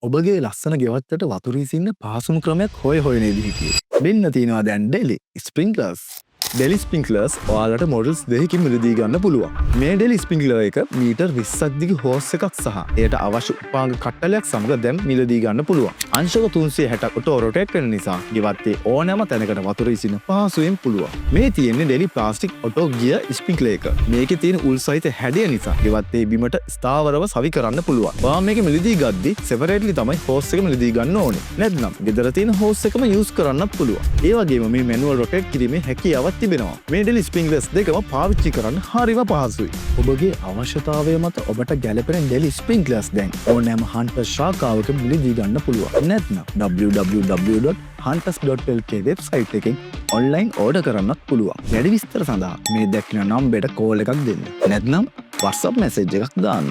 ඔබගේ ලස්සන ගෙවත්තට වතුර ඉසින්න පහසුම ක්‍රමයක් හොය හොය නේද හිටියේ? මෙන්න තියෙනවා දැන් ඩෙලි ස්ප්‍රින්ක්ලර්ස්. ඩෙලි ස්ප්‍රින්ක්ලර්ස් ඔයාලට මොඩල්ස් දෙකකින් මිලදී ගන්න පුළුවන්. මේ ඩෙලි ස්ප්‍රින්ක්ලර් එක මීටර් 20ක් දිග හෝස් එකක් සහ එයට අවශ්‍ය උපාංග කට්ටලයක් සමග දැන් මිලදී ගන්න පුළුවන්. අංශක 360ක් ඔටෝ රොටේට් වෙන නිසා ගෙවත්තේ ඕනෑම තැනකට වතුර ඉසින්න පහසුවෙන් පුළුවන්. මේ තියෙන්නේ ඩෙලි ප්ලාස්ටික් ඔටෝ ගියර් ස්ප්‍රින්ක්ලර් එක. මේකේ තියෙන උල් සහිත හැඩය නිසා ගෙවත්තේ බිමට ස්ථාවරව සවි කරන්න පුළුවන්. ඔයා මේක මිලදී ගද්දි සෙපරේට්ලි තමයි හෝස් එක මිලදී ගන්න ඕනේ. නැත්නම් ගෙදර තියෙන හෝස් එකම යූස් කරන්නත් පුළුවන්. ඒ වගේම මේ මැනුවල් රොටේට් කිරීමේ හැකියාවක් තිබෙනවා. මේ ඩෙලි ස්ප්‍රින්ක්ලර්ස් දෙකම පාවිච්චි කරන්න හරිම පහසුයි. ඔබගේ අවශ්‍යතාවය මත ඔබට ගැලපෙන ඩෙලි ස්ප්‍රින්ක්ලර්ස් දැන් ඕනෑම හන්ටර් ශාඛාවක මිලදී ගන්න පුළුවන්. නැත්නම් www.hunters.lk website එකෙන් ඔන්ලයින් ඕඩර් කරන්නත් පුළුවන්. වැඩි විස්තර සඳහා මේ දැක්වෙන නම්බරයට කෝල් එකක් දෙන්න. නැත්නම් WhatsApp message එකක් දාන්න.